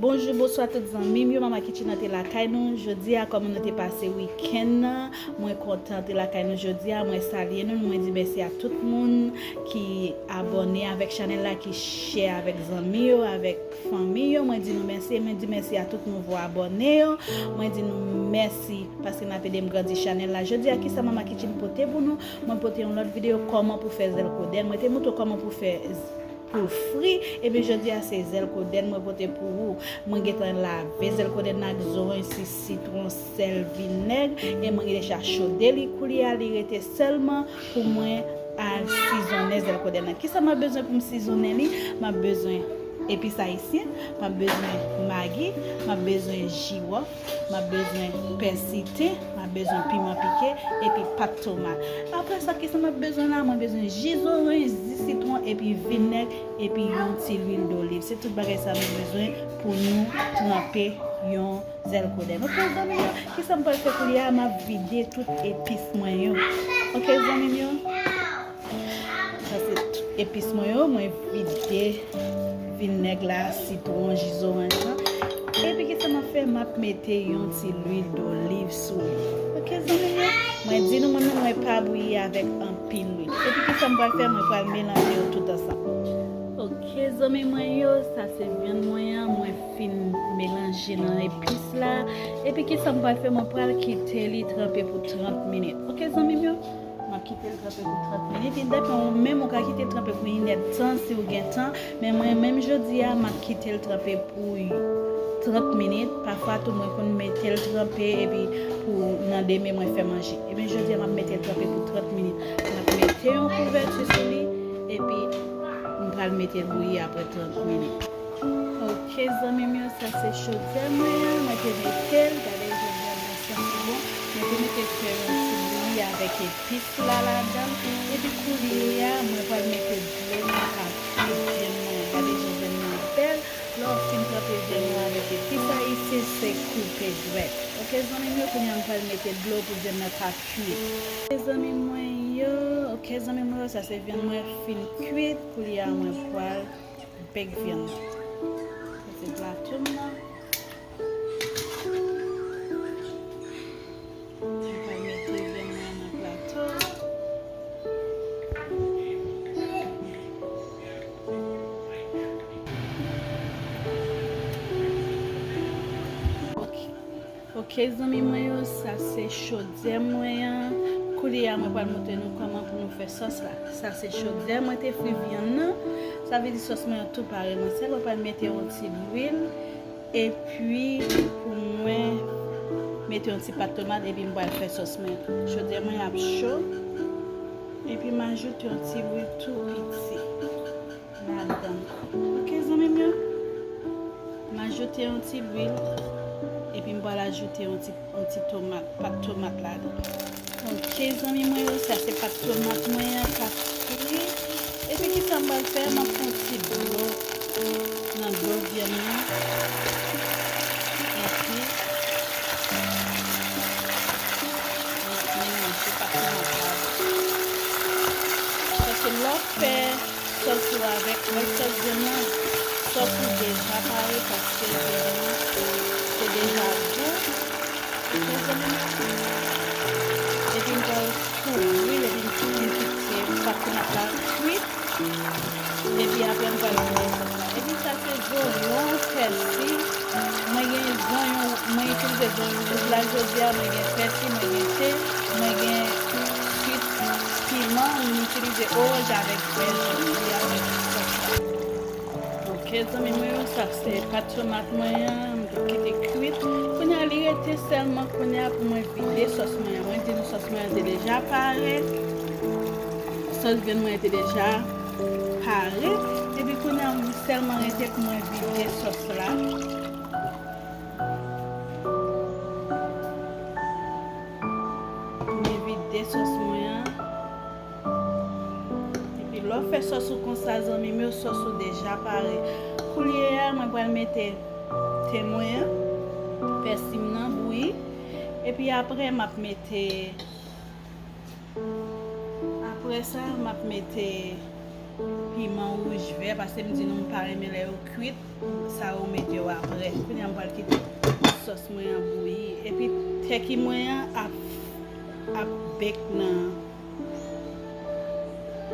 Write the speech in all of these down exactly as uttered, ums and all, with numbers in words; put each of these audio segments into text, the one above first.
Bonjou, bonswa tout zanmi m yo, Mama Kitchen nan te lakay nou. Jodi a, kòman nou te pase wikenn nan? Mwen kontan te lakay nou jodi a. Mwen salye nou, mwen di mèsi a tout moun ki abòne avèk chanèl la, ki share avèk zanmi yo, avèk fanmi yo. Mwen di nou mèsi, mwen di mèsi a tout nouvo abòne yo. Mwen di nou mèsi paske n ap ede m grandi chanèl la. Jodi a, kisa Mama Kitchen pote pou nou? Mwen pote yon lòt videyo kòman pou fè zèl kodèn. Mwen te montre w kòman pou fè pou l fri, ebyen jodi a se zèl kodèn mwen pote pou ou. Mwen gentan lave zèl kodèn nan ak zoranj, si sitwon, sèl, vinèg, e mwen deja chode li. Koulye a, li rete sèlman pou mwen al sizonnen zèl kodèn nan. Kisa m ap bezwen pou m sizonnen li? M ap bezwen epis ayisyen, m ap bezwen magi, m ap bezwen jiwòf, m ap bezwen pèsi ten, m ap bezwen piman pike, epi pat tomat. Apre sa, kisa m ap bezwen la? Mwen bezwen ji zoranj, ji sitwon, epi vinèg, epi yon ti lwil doliv. Se tout bagay sa nou bezwen pou nou tranpe yon zèl kodèn. Oke, zanmi m yo, kisa m pral fè koulye a? M ap vide tout epis mwen yo. Oke, zanmi m yo? Sa se tout epis mwen yo. Mwen vide vinèg la, sitwon, ji zoranj la. Epi kisa m ap fè? M ap mete yon ti lwil doliv sou li. Oke, zanmi m yo? Mwen di nou, mwen menm, mwen pa bouyi avèk anpil lwil. Epi kisa m pral fè? Mwen pral melanje yo tout ansanm. Oke, zanmi mwen yo, sa se vyann mwen an. Mwen fin melanje nan epis la. Epi kisa m pral fè? Mwen pral kite li tranpe pou trant minit. Oke, zanmi m yo? M ap kite l tranpe pou trant minit. Li depann ou menm, ou ka kite l tranpe pou inèdtan si w gen tan. Men mwen menm jodi a, m ap kite l tranpe pou trant minit. Pafwa tou, mwen konn mete l tranpe epi pou nan demen mwen fè manje. Ebyen, jodi a, m ap mete l tranpe pou trant minit. M ap mete yon kouvèti sou li epi m pral mete l bouyi apre trant minit. Oke, zanmi m yo, sa se chodyè mwen an. Mwen te mete l, gade, jodi a, mwen santi bon. Mwen te mete fè yon ti bouyi avèk epis la ladan l. Epi koulye a, mwen pral mete dlo nan ka frit vyann mwen an. Gade jan vyann nan bèl. Lè w fin tranpe vyann nan avèk epis ayisyen, se koupe dwèt. Oke, zanmi m yo, kounye a, m pral mete dlo pou vyann nan ka kwit. Oke, zanmi mwen yo, oke, zanmi mwen yo, sa se vyann mwen fin kwit. Koulye a, mwen pral bèk vyann nan. Sa se plato m nan. Mwen pral mete vyann mwen nan plato. Oke. Oke, zanmi mwen yo, sa se chodyè mwen an. Koulye a, mwen pral montre nou kòman pou nou fè sòs la. Sa se chodyè mwen te fri vyann nan. Sa vle di sòs mwen an tou pare nan sèl. Mwen pral mete yon ti lwil. Epi, pou mwen mete yon ti pat tomat, epi m pral fè sòs mwen. Chodyè mwen ap cho. Epi, m ajoute yon ti lwil tou piti ladan. Oke, zanmi m yo? M ajoute yon ti lwil, epi m pral ajoute yon ti, yon ti tomat, pat tomat ladan. Oke, zanmi mwen yo, sa se pat tomat mwen an k ap fri. Epi kisa m pral fè? M ap fè yon ti dlo nan dlo vyann nan. Epi, m ap melanje pat tomat la. Paske lè w fè sòs ou avèk, avèk sòs vyann nan, sòs ou deja pare paske vyann nan te deja gou. Mezanmi, epi m pral kouvri l, epi m kite pat tomat la kwit. Epi apre m pral vide sòs la. Epi sa se zoyon, pèsi. Mwen gen zoyon, mwen itilize zoyon wouj la jodi a, mwen gen pèsi, mwen gen te, mwen gen kwit piman, mwen itilize oranj avèk pèsi, epi apre sòs la. Oke, zanmi mwen yo, sa se pat tomat mwen an, m te kite kwit. Kounye a, li rete sèlman kounye a pou mwen vide sòs mwen an. Mwen di nou sòs mwen an te deja pare. Sòs vyann mwen an te deja pare. Epi kounye a, sèlman rete pou mwen vide sòs la. Mwen vide sòs mwen an. Epi lè w fè sòs ou konsa, zanmi m yo, sòs ou deja pare. Koulye a, mwen pral mete te mwen an, pèsi m nan bouyi. Epi apre, m ap mete, apre sa, m ap mete Piman wouj vè, paske m di nou m pa renmen lè yo kwit, sa yo mete yo apre. Kounye a m pral kite sòs mwen an bouyi. Epi tèki mwen an ap, ap bake nan,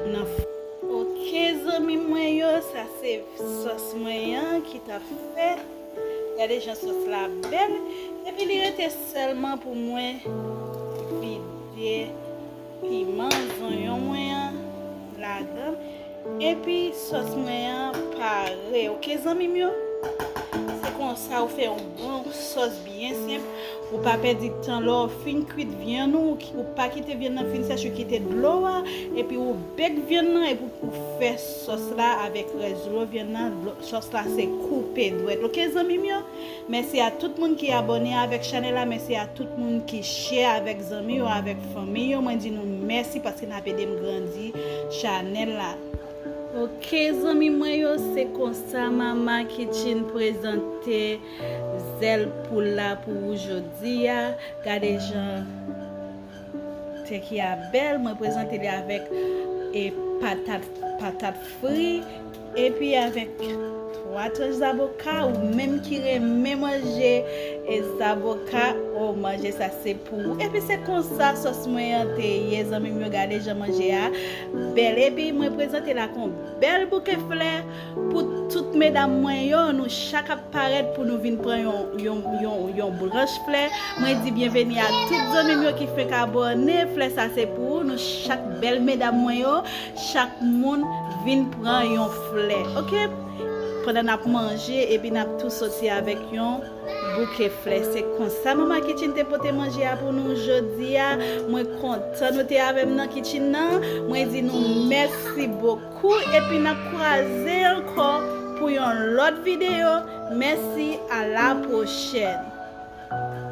nan f-, Ok, zanmi mwen yo, sa se sòs mwen an ki t ap fèt. Gade jan sòs la bèl. Epi li rete sèlman pou mwen vide piman zonyon mwen an ladan. Epi sòs mwen an pare. Ok, zanmi m yo? Se konsa ou fè yon bon sòs byen senp. Ou pa pèdi tan lè w fin kwit vyann ou, ou pa kite vyann nan fin sèch, ou kite dlo a, epi ou bake vyann nan, epi ou fè sòs la avèk rès dlo vyann nan. Dlo, sòs la se koupe dwèt. Ok, zanmi m yo? Mèsi a tout moun ki abòne avèk chanèl la. Mèsi a tout moun ki share avèk zanmi yo, avèk fanmi yo. Mwen di nou mèsi paske n ap ede m grandi chanèl la. Ok, zanmi mwen yo, se konsa Mama Kitchen prezante zèl poul la pou ou jodi a. Gade jan tèki a bèl, mwen prezante li avèk e patat, patat fri, epi avèk twa tranch zaboka. Ou menm ki renmen manje e zaboka, o, manje sa se pou ou. Epi se konsa sòs mwen an te ye, zanmi m yo, gade jan manje a bèl. Epi mwen prezante l ak yon bèl bouke flè pou tout medam mwen yo. Nou chak ap parèt pou nou vin pran yon, yon, yon, yon branch flè. Mwen di byenveni a tout zanmi m yo ki fenk abòne. Flè sa se pou ou. Nou chak bèl medam mwen yo, chak moun vin pran yon flè. Ok? Pandan n ap manje, epi n ap tou soti avèk yon bouke flè. Se konsa Mama Kitchen te pote manje a pou nou jodi a. Mwen kontan nou te avè m nan kitchen nan. Mwen di nou mèsi bokou, epi n ap kwaze ankò pou yon lòt videyo. Mèsi, a la pwochèn.